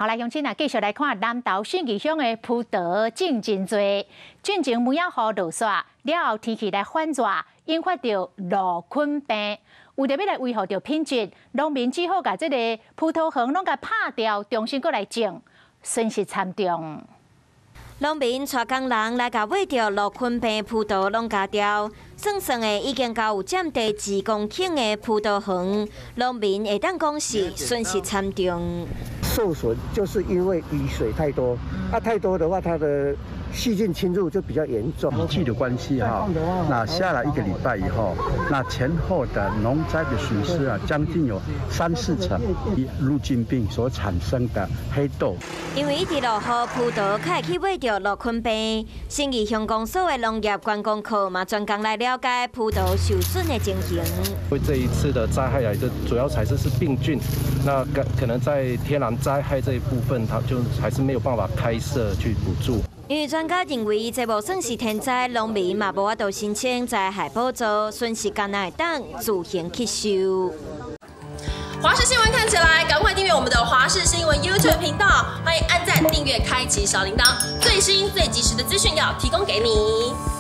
好來，鄉親啊，繼續來看南投信義鄉的葡萄種真濟，進前梅仔雨落煞了後，天氣來反熱，引發著蘆菌病。為著欲來維護著品質，農民只好共這个葡萄園攏共拍掉，重新閣來種，損失慘重。農民帶工人來共患著蘆菌病葡萄攏鉸掉，算算的已經到有佔地2公頃的葡萄園，農民會當講是損失慘重。受損就是因為雨水太多，啊太多的話，它的細菌侵入就比較嚴重。天氣的關係哈，那下了一個禮拜以後，那前後的農災的損失啊，將近有三四成。蘆菌病所產生的黑痘。因為一直落雨，葡萄較會去患著蘆菌病。信義鄉公所的農業觀光課嘛，專工來了解葡萄受損的情形。因為這一次的災害啊，這主要還是病菌，那可能在天然災害這一部分，它就還是沒有辦法開設去補助。因為專家認為，這無算是天災，農民嘛無法度申請災害補助，損失敢若會當自行吸收。華視新聞看起來，趕快訂閱我們的華視新聞 YouTube 頻道，歡迎按讚、訂閱、開啟小鈴鐺，最新最及時的資訊要提供給你。